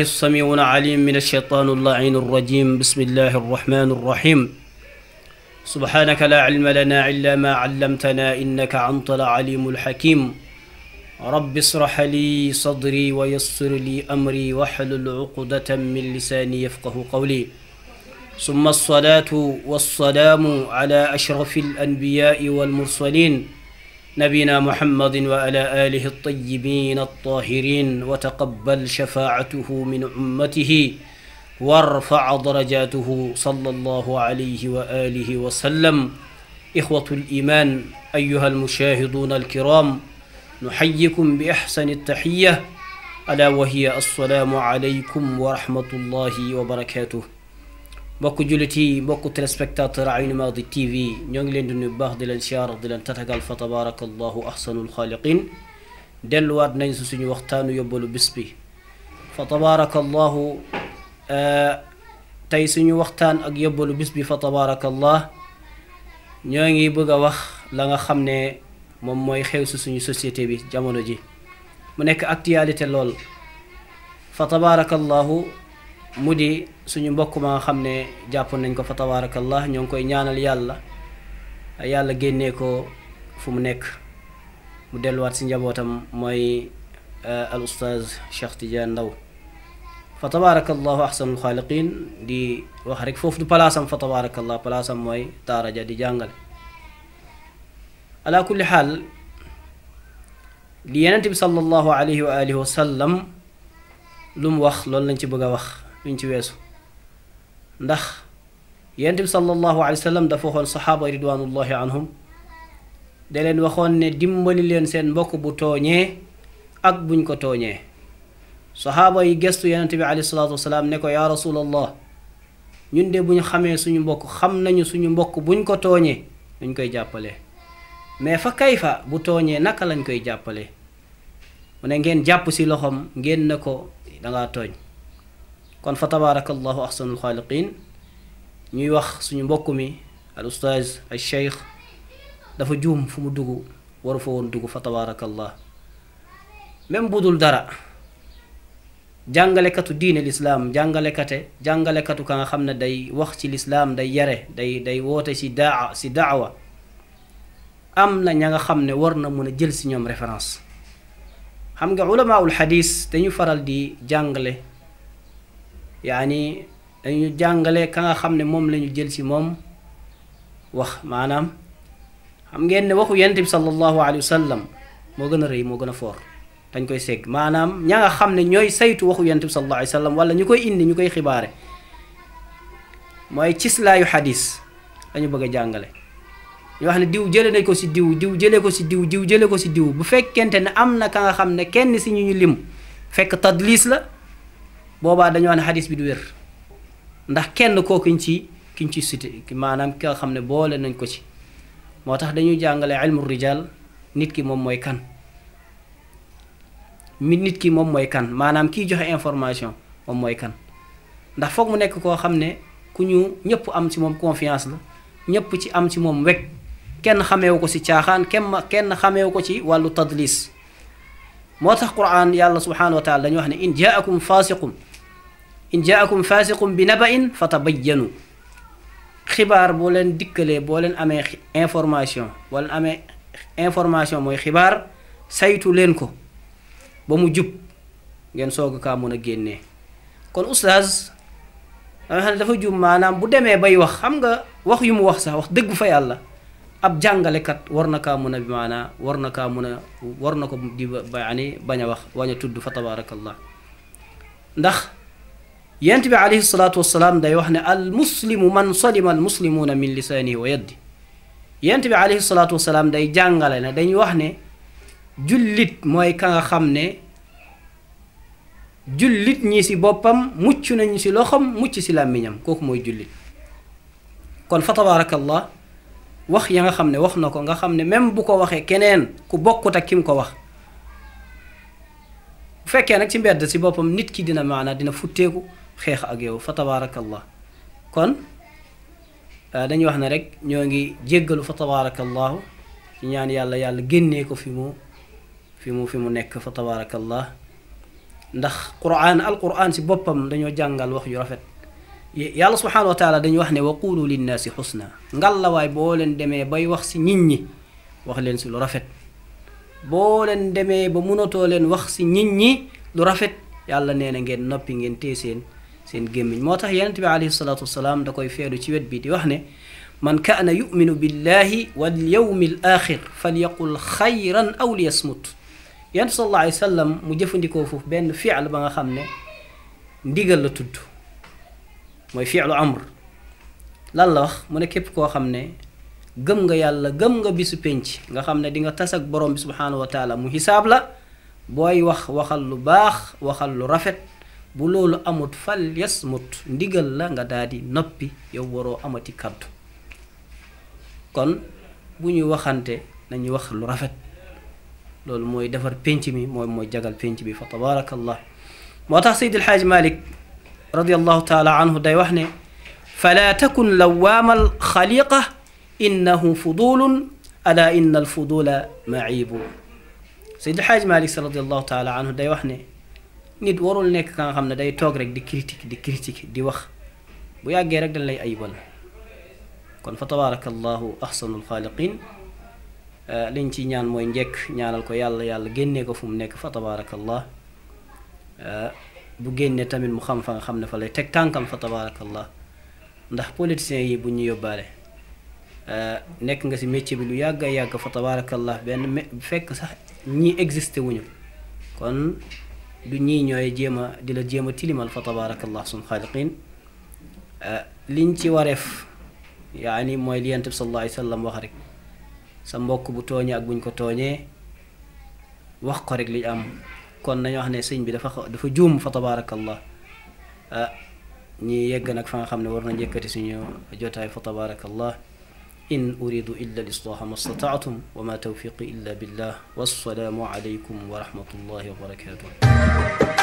السميع العليم من الشيطان اللعين الرجيم. بسم الله الرحمن الرحيم. سبحانك لا علم لنا إلا ما علمتنا إنك أنت العليم الحكيم. رب اشرح لي صدري ويسر لي أمري واحلل عقدة من لساني يفقه قولي. ثم الصلاة والسلام على أشرف الأنبياء والمرسلين نبينا محمد وعلى آله الطيبين الطاهرين وتقبل شفاعته من أمته وارفع درجاته صلى الله عليه وآله وسلم. إخوة الإيمان أيها المشاهدون الكرام، نحييكم بأحسن التحية ألا وهي السلام عليكم ورحمة الله وبركاته. mbokk jullit yi mbokk téléspectateur Aynu Maadi TV ñoo ngi leen di nuyu baax di leen siyaar di leen tatagal fa tabarakallahu ahsanul xaaliqin. delluwaat nañ si suñu waxtaanu yóbbalu bis bi fa tabarakallahu. tey suñu waxtaan ak yóbbalu bis bi fa tabarakallah ñoo ngi bëgg a wax la nga xam ne moom mooy xew si suñu société bi jamono ji mu nekk actualité lool fa tabarakallahu. mu di suñu mbokk ma nga xam ne jàpp nañ ko fa tabarakallah ñoo ngi koy ñaanal yàlla génnee ko fu mu nekk mu delluwaat si njabootam mooy al ustaz Cheikh Tidiane Ndaw fa tabarakallahu ahsanul xaaliqin. di wax rek foofu du palaasam fa tabarakallah, palaasam mooy daara ja di jàngale. ala kulli xaal li yenent bi sallallahu alayhi wa alihi wa sallam lu mu wax loolu lañ ci bëgg a wax luñ ci weesu, ndax yonent bi sallallahu alayhi wa sallam dafa waxoon saxaaba ridwanullahi anhum da leen waxoon ne dimbali leen seen mbokk bu tooñee ak buñ ko tooñee. saxaaba yi gestu yonent bi alayhi salaatu wasalaam ne ko yaa rasulallah, ñun de buñ xamee suñu mbokk xam nañu suñu mbokk buñ ko tooñee nuñ koy jàppale, mais fa kayfa bu tooñee naka lañ koy jàppale. mu ne ngeen jàpp si loxoom ngeen ne ko dangaa tooñ. kon fa tabarakallahu ahsanul xaaliqin. ñuy wax suñu mbokk mi al ustaaz al cheikh dafa juum fu mu dugg waru fa woon dugg fa tabarakallah. même bu dul dara jàngalekatu diine lislaam jàngalekatu ka nga xam ne day wax ci lislaam day yare day woote si daawa am na ña nga xam ne war na mën a jël si ñoom référence. xam nga ulamaul xadis dañu faral di jàngale, yaani dañu jàngale ka nga xam ne moom la ñu jël si moom wax. maanaam xam ngeen ne waxu yonent bi sallallahu alayhi wa sallam moo gën a rëy moo gën a foor, dañ koy segg. maanaam ña nga xam ne ñooy saytu waxu yonent bi sallallahu alayhi wa sallam wala ñu koy indi ñu koy xibaare mooy cislaayu xadis dañu bëgg a jàngale. ñu wax ne diw jële nañ ko si diw jëlee ko si diw jëlee ko si diw. bu fekkente ne am na ka nga xam ne kenn si ñu lim fekk tadlis la, boobaa dañu wax ne xadis bi du wér, ndax kenn koo kiñ ci cité maanaam ki nga xam ne boole nañ ko ci. moo tax dañuy jàngale ilmu rijal, nit ki moom mooy kan. nit ki moom mooy kan, maanaam kiy joxe information moom mooy kan. ndax foog mu nekk koo xam ne ku ñu ñëpp am ci moom confiance la, ñëpp ci am ci moom wekk, kenn xameewu ko ci caaxaan, kenn xameewu ko ci wàllu tadlis. moo tax Qur'an yàlla subhanahu wa taala dañu wax ne in jaakum fasiqun bi naba'in fatabayyanu. xibaar boo leen dikkalee, boo leen amee information mooy xibaar, saytu leen ko ba mu jub ngeen soog kaa mën a génnee. kon oustaz dama xam ne dafa jub, maanaam bu demee bay wax, xam nga wax yu mu wax sax wax dëgg fa yàlla ab jàngalekat war na kaa mën a maanaa war na ko di bañ a wax wañ a tudd fa tabarakallah. ndax yonent bi alayhi salaatu wassalaam day wax ne al muslimu man salima al muslimuuna min lisaanihi wa yaddi. yonent bi alayhi salaatu wassalaam day jàngale ne dañuy wax ne jullit mooy ka nga xam ne jullit ñi si boppam mucc nañu si loxom mucc si làmmiñam, kooku mooy jullit. kon fa tabarakallah wax ya nga xam ne wax na ko, nga xam ne même bu ko waxee keneen ku bokkut ak ki mu ko wax, bu fekkee nag ci mbedd si boppam nit ki dina futteeku xeex ak yow fa tabarakallah. kon dañuy wax ne rek ñoo ngi jéggalu fa tabarakallahu ci ñaan yàlla génnee ko fi mu nekk fa tabarakallah. ndax alquran si boppam dañoo jàngal wax yu rafet yàlla subhanahu wa taala dañu wax ne wa qulu linnaasi xusna ngal la waay boo leen demee bay wax si nit ñi wax leen si lu rafet boo leen demee ba munatoo leen wax si nit ñi lu rafet yàlla nee na ngeen noppi ngeen téye seen gémmiñ moo tax yonent bi alayhi salaatu wasalaam da koy feedu ci wet bi di wax ne man kaana yuminu billahi wal yawmi al axir falyaqul xayran aw liyasmut yonent bi sallallahu alayhi wa sallam mu jëfandikoo foofu benn fiil ba nga xam ne ndigal la tudd mooy fiilu amr lan la wax mu ne képp koo xam ne gëm nga yàlla gëm nga bisu penc nga xam ne di nga tas ak borom bi subhanahu wa taala mu xisaab la booy waxal lu baax waxal lu rafet bu loolu amut fal yasmut ndigal la nga daal di noppi yow waroo amati kaddu kon bu ñuy waxante nañu wax lu rafet loolu mooy defar penc mi mooy jagal penc bi fa tabarakallah moo tax Seydi El Hadji Malick radiyallahu taala anhu day wax ne fala takun lawaamal xaliqa innahu fudulun ala inna al fudula maibu Seydi El Hadji Malick radiyallahu taala anhu day wax ne nit warul nekk ka nga xam ne day toog rek di critique di wax bu yàggee rek dañ lay ayibal kon fa tabarakallahu ahsanul xaaliqin liñ ci ñaan mooy njekk ñaanal ko yàlla génnee ko fu mu nekk fa tabarakallah bu génnee tamit mu xam fa nga xam ne fa lay teg tànkam fa tabarakallah ndax politiciens yi bu ñu yóbbaale nekk nga si métier bi lu yàgg fa tabarakallah benn fekk sax ñii existé wuñu kon du ñii ñooy di la jéem a tilimal fa tabarakallah sun xaaliqin liñ ci wareef yaani mooy li Yonent bi sallallahu alayhi wa sallam wax rek sa mbokk bu tooñee ak buñ ko tooñee wax ko rek li am kon nañu wax ne sëñ bi dafa juum fa tabarakallah ñi yegg nag fa nga xam ne war na njëkkati suñu jotaay fa tabarakallah in uridu illa al-islaha ma stata'tum wa ma tawfiqi illa billah wassalaamu alaykum wa rahmatullahi wa barakatuh